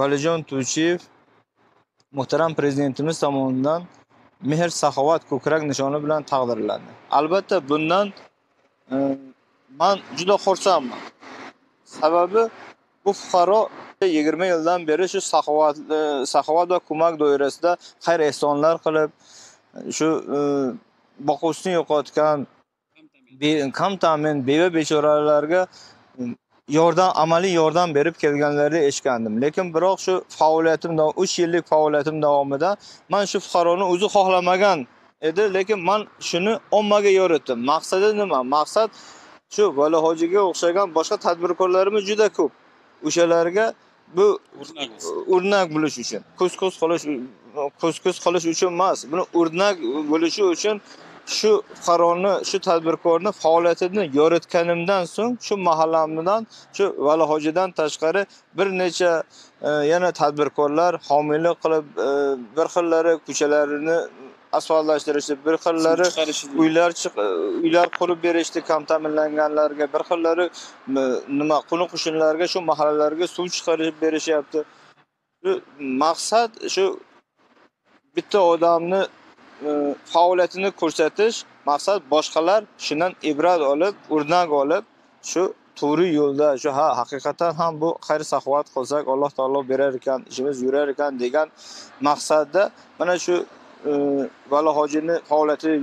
Valijon Tuychiyev muhtaram prezidentimiz tomonidan mehr saxovat ko'krak nishoni bilan taqdirlandi. Albatta bundan men juda xursandman. Sababi bu fuqaro 20 yildan beri shu saxovat va ko'mak doirasida xayr ehsonlar qilib, shu boquvchisini yo'qotgan kam ta'min beva bechoralarga yordam, amaliy yordam berib kelganlarini eshitgandim. Lekin biroq shu faoliyatim, 3 yillik faoliyatim davomida men shu fuqaroni o'zi xohlamagan edi, lekin men shuni ommaga yoritdim. Maqsadi nima? Maqsad shu Vali hojiga o'xshagan boshqa tadbirkorlarimiz juda ko'p. O'shalarga bu o'rnak bo'lish uchun, ko'z-ko'z qilish uchun emas, buni o'rnak bo'lishi uchun shu fuqaroni, shu tadbirkorni faoliyatini yoritganimdan so'ng shu mahallamdan, shu Vali hojidan tashqari bir necha yana tadbirkorlar homiylik qilib, bir xillari ko'chalarini asfaltlashtirishdi, bir xillari uylar qurib berishdi kam ta'minlanganlarga, bir xillari nima qo'ni qo'shnilarga shu mahallalarga suv chiqarib berishyapti. Shu maqsad shu bitta odamni faoliyatini ko'rsatish, maqsad boshqalar shundan ibrat olib, o'rnak olib, shu to'g'ri yo'lda, shu ha haqiqatan ham bu xayr saxovat qilsak Alloh taolo berar ekan, ishimiz yurar ekan degan maqsadda mana shu Vali hojini faoliyatini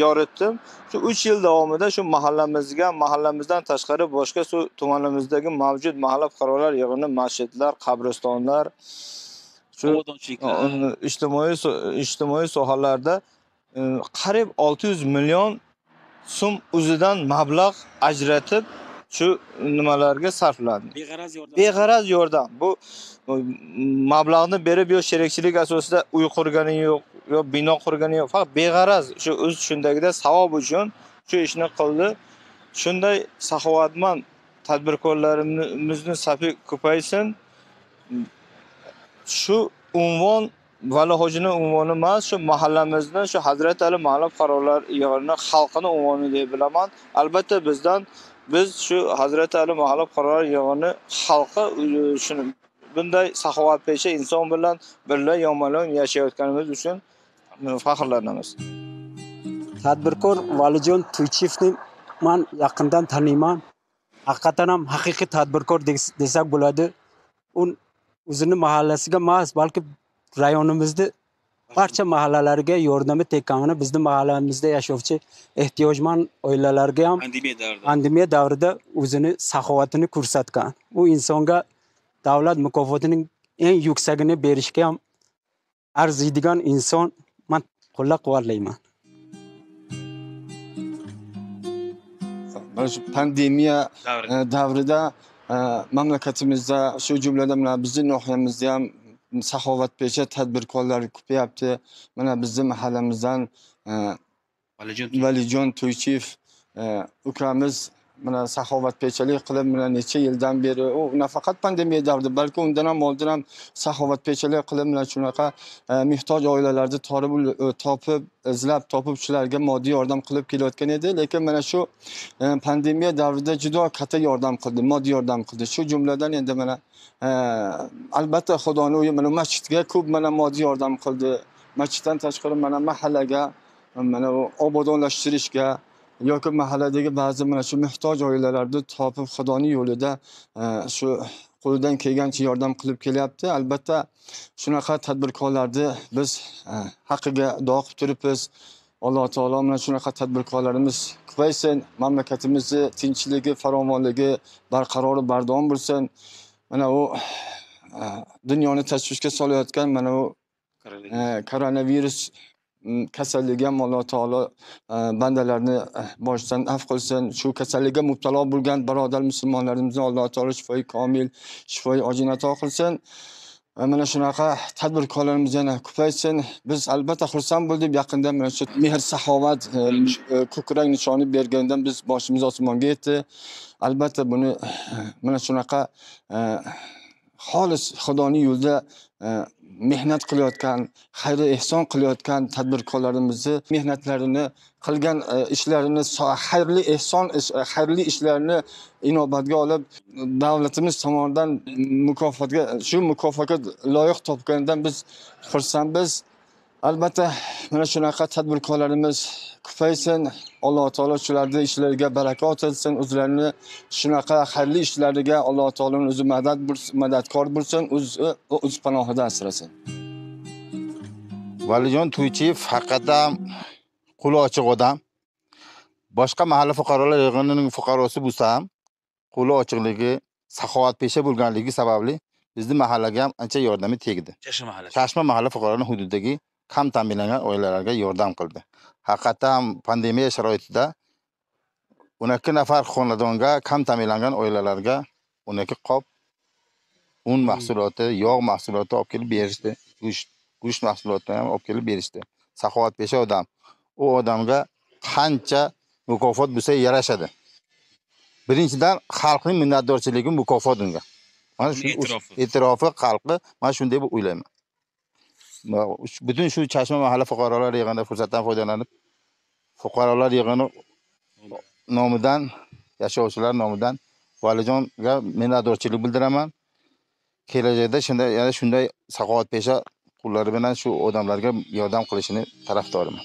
yoritdim. Shu 3 yil davomida shu mahallamizga, mahallamizdan tashqari boshqa shu tumanimizdagi mavjud mahalla fuqarolar yig'ini, masjidlar, qabristonlar, shu ijtimoiy sohalarda qariyb 600 million so'm o'zidan mablag' ajratib shu nimalarga sarflandi. Beg'araz yordam. Beg'araz yordam. Bu mablag'ni berib yo sherikchilik asosida uy qurgani yo'q, yo bino qurgani yo'q. Faqat beg'araz shu o'z shundagida savob uchun shu ishni qildi. Shunday saxovatmand tadbirkorlarimizni safi ko'paysin. Shu unvon Vali hojini unvoni emas, shu mahallamizni, shu Hazrat Ali mahalla fuqarolar yig'ini xalqini unvoni deb bilaman. Albatta biz shu Hazrat Ali mahalla fuqarolar yig'ini xalqi shuni bunday saxovatpesha inson bilan birga yonma-yon yashayotganimiz uchun faxrlanamiz. Tadbirkor Valijon Tuychiyevni men yaqindan taniyman. Haqiqatan ham haqiqiy tadbirkor desak bo'ladi. U o'zini mahallasiga emas, balki rayonimizda barcha mahallalarga yordami tekkanini, bizni mahallamizda yashovchi ehtiyojmand oilalarga ham pandemiya davrida o'zini saxovatini ko'rsatgan. U insonga davlat mukofotining eng yuksagini berishga ham arziydigan inson. Men qo'llab-quvvatlayman. Mana shu pandemiya davrida mamlakatimizda, shu jumladan mana bizning nohiyamizda ham saxovatpesha tadbirkorlar ko'payapti. Mana bizning mahallamizdan Valijon Tuychiyev ukamiz mana saxovatpeshalik qilib mana necha yildan beri, u nafaqat pandemiya davrida, balki undan ham oldin ham saxovatpeshalik qilib mana shunaqa muhtoj oilalarni topib, izlab topib shularga moddiy yordam qilib kelayotgan edi. Lekin mana shu pandemiya davrida juda katta yordam qildi, moddiy yordam qildi. Shu jumladan endi mana albatta Xudoni uyi mana masjidga ko'p mana moddiy yordam qildi. Masjiddan tashqari mana mahallaga, mana obodonlashtirishga yoki mahalladagi ba'zi mana shu muhtoj oilalarni topib Xudoning yo'lida shu qo'lidan kelgancha yordam qilib kelyapti. Albatta shunaqa tadbirkorlarni biz haqqiga duo qilib turibmiz. Alloh taolo mana shunaqa tadbirkorlarimiz ko'paysin, mamlakatimizni tinchligi, farovonligi barqaror va bardavom bo'lsin. Mana u dunyoni tashvishga solayotgan mana u koronavirus kasalligi ham Alloh taolo bandalarni boshidan af qilsin. Shu kasallikka mubtalo bo'lgan birodar musulmonlarimizni Alloh taolo shifoi komil, shifoi ojil ato qilsin. Mana shunaqa tadbirkorlarimiz yana ko'paysin. Biz albatta xursand bo'ldik. Yaqinda mana shu mehr saxovat ko'krak nishoni bergandan biz boshimiz osmonga yetdi. Albatta buni mana shunaqa xolis Xudoning yo'lida mehnat qilayotgan, xayr ehson qilayotgan tadbirkorlarimizni mehnatlarini, qilgan ishlarini, xayrli ehson, xayrli ishlarini inobatga olib, davlatimiz tomonidan mukofotga, shu mukofotga loyiq topganidan biz xursandmiz. Albatta, mana shunaqa tadbirkorlarimiz ko'paysin, Alloh taolo shularning ishlariga barakot etsin, o'zlarini shunaqa xayrli ishlariga Alloh taoloning o'zi madad bo'lsin, madadkor bo'lsin, o'z panohida asrasin. Valijon Tuychiyev haqiqatan qo'li ochiq odam. Boshqa mahalla fuqarolar yig'inining fuqarosi bo'lsa ham, qo'li ochiqligi, saxovatpesha bo'lganligi sababli bizni mahallaga ham ancha yordami tegdi. Chashma mahallasi. Chashma mahalla fuqarolarining hududidagi kam ta'minlangan oilalarga yordam qildi. Haqiqatan pandemiya sharoitida 12 nafar xonadonga, kam ta'minlangan oilalarga 12 qop un mahsuloti, yog' mahsuloti olib kelib berishdi. Go'sht mahsulotini ham olib kelib berishdi. Saxovatpesha odam. U odamga qancha mukofot bo'lsa yarashadi. Birinchidan xalqning minnatdorchiligi mukofot unga. Mana shu e'tirofi xalqi, mana shunday deb o'ylayman. Butun shu Chashma mahalla fuqarolar yig'ini fursatdan foydalanib, fuqarolar yig'ini nomidan, yashovchilar nomidan Valijonga minnatdorchilik bildiraman. Kelajakda shunday, yana shunday saxovatpesha qo'llari bilan shu odamlarga yordam qilishini tarafdoriman.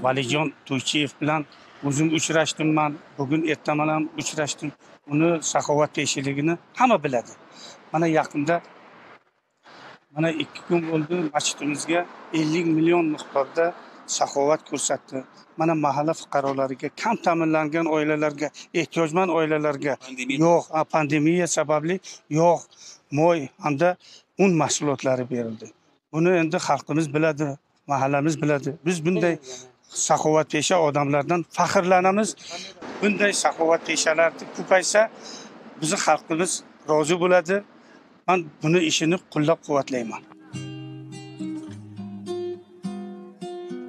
Valijon Tuychiyev bilan o'zim uchrashdim man, bugun ertaman ham uchrashdim. Uni saxovatpeshaligini hamma biladi. Mana yaqinda, mana 2 kun bo'ldi, masjidimizga 50 million miqdorda saxovat ko'rsatdi. Mana mahalla fuqarolariga, kam ta'minlangan oilalarga, ehtiyojmand oilalarga yog', pandemiya sababli yog', moy hamda un mahsulotlari berildi. Buni endi xalqimiz biladi, mahallamiz biladi. Biz bunday saxovatpesha odamlardan faxrlanamiz. Bunday saxovatpeshalar ko'paysa, bizni xalqimiz rozi bo'ladi. Men buni ishini qo'llab-quvvatlayman.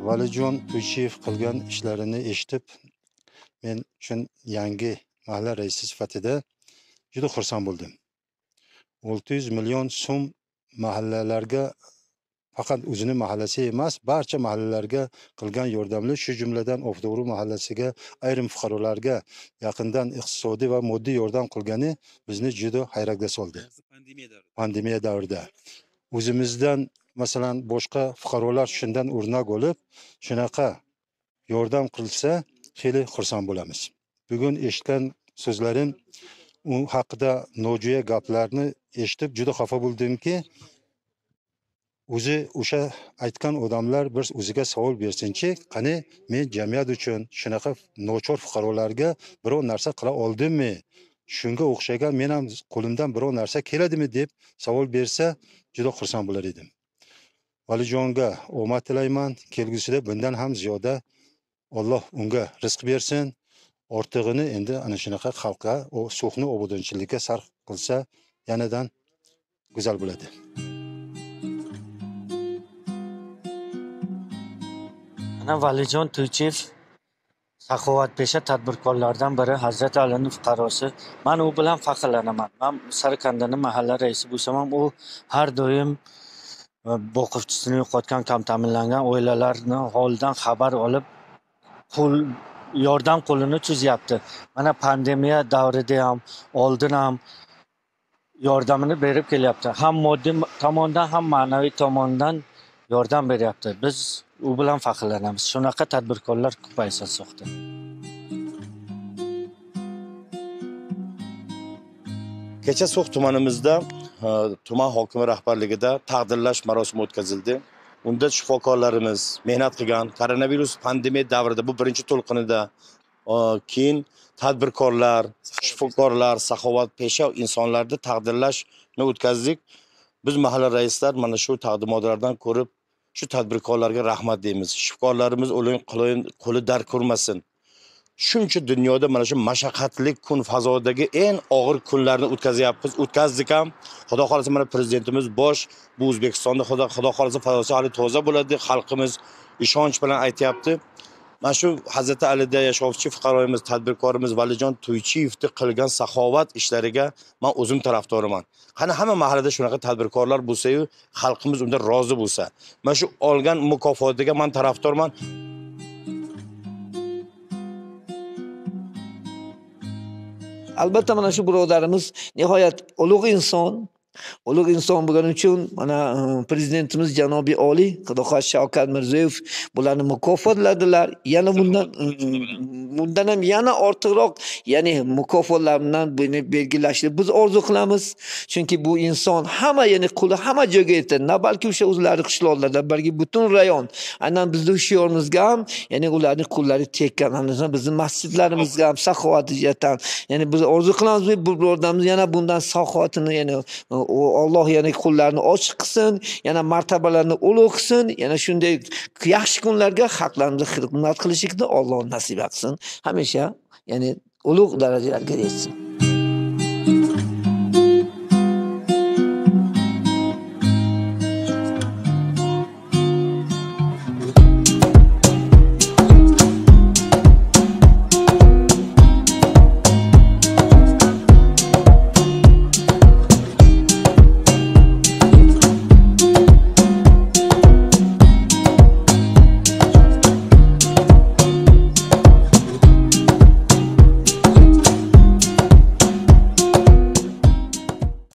Valijon Tuychiyev qilgan ishlarini eshitib, men uchun yangi mahalla raisi sifatida juda xursand bo'ldim. 600 million so'm mahallalarga, faqat o'zini mahallasi emas, barcha mahallalarga qilgan yordamli, shu jumladan Obdug'ru mahallasiga, ayrim fuqarolarga yaqindan iqtisodiy va moddiy yordam qilgani bizni juda hayratga soldi. Pandemiya davrida. O'zimizdan, masalan, boshqa fuqarolar shundan o'rnak olib, shunaqa yordam qilsa, xeli xursand bo'lamiz. Bugun eshitgan so'zlarim, u haqida nojo'ya gaplarni eshitib juda xafa bo'ldimki, o'zi o'sha aytgan odamlar bir o'ziga savol bersinchi, qani men jamiyat uchun shunaqa nochor fuqarolarga biror narsa qila oldimmi? Shunga o'xshagan men ham qo'limdan biror narsa keladimi deb savol bersa, juda xursand bo'lar edim. Valijonga omad tilayman. Kelgusida bundan ham ziyoda Alloh unga rizq bersin. Ortig'ini endi ana shunaqa xalqqa, o so'xni obodonchilikka sarf qilsa yanadan go'zal bo'ladi. Ana Valijon Tuychiyev saxovatpesha tadbirkorlardan biri, Hazrat Alining fuqarosi. Men u bilan faxrlanaman. Men Sarikandani mahalla raisi bo'lsam ham, u har doim boquvchisini yo'qotgan, kam ta'minlangan oilalarni holidan xabar olib, yordam qo'lini cho'zyapti. Mana pandemiya davrida ham, oldin ham yordamini berib kelyapti. Ham moddiy tomondan, ham ma'naviy tomondan yordam beryapti. Biz u bilan faxrlanamiz. Shunaqa tadbirkorlar ko'paysa so'xda. Kecha So'x tumanimizda tuman hokimi rahbarligida taqdirlash marosimi o'tkazildi. Unda shifokorlarimiz mehnat qilgan, koronavirus pandemiya davrida bu birinchi to'lqinida, keyin tadbirkorlar, shifokorlar, saxovatpesha insonlarni taqdirlashni o'tkazdik. Biz mahalla raislar mana shu taqdimotlardan ko'rib, shu tadbirkorlarga rahmat deymiz. Shifokorlarimiz qo'li dard ko'rmasin. Shuncha dunyoda mana shu mashaqqatli kun fazodagi eng og'ir kunlarni o'tkazyapmiz, o'tkazdik ham. Xudo xolasa mana prezidentimiz bosh, bu O'zbekistonda xudo xolasa fazosi hali toza bo'ladi, xalqimiz ishonch bilan aytyapti. Mana shu Hazrati Alida yashovchi fuqaromiz, tadbirkorimiz Valijon To'ychiyevni qilgan saxovat ishlariga men o'zim tarafdoriman. Qani hamma mahallada shunaqa tadbirkorlar bo'lsa-yu, xalqimiz undan rozi bo'lsa. Mana shu olgan mukofotiga men tarafdorman. Albatta mana shu birodarimiz nihoyat ulug' inson. Ulug' inson bo'lgani uchun mana prezidentimiz Janobiy Oliy Xudo xohlasa Shavkat Mirziyoyev bularni mukofotladilar. Yana bundan ham yana ortiqroq, ya'ni mukofotlar bilan buni belgilashni biz orzu qilamiz. Chunki bu inson hamma, ya'ni qo'li hamma joyga yetadi. Na balki o'sha o'zlari qishloqlarda, balki butun rayon. Aynan bizni hushyorimizga ham, ya'ni ularning qo'llari tekkan, aynan bizni masjidlarimizga ham saxovat jihatdan, ya'ni biz orzu qilamiz bu birodarimiz yana bundan saxovatini, ya'ni Alloh yana qo'llarini ochiq qilsin, yana martabalarini ulug' qilsin, yana shunday yaxshi kunlarga xalqlarimizni xizmat qilishlikni Alloh nasib qilsin. Hamisha, ya'ni ulug' darajalarga yetsin.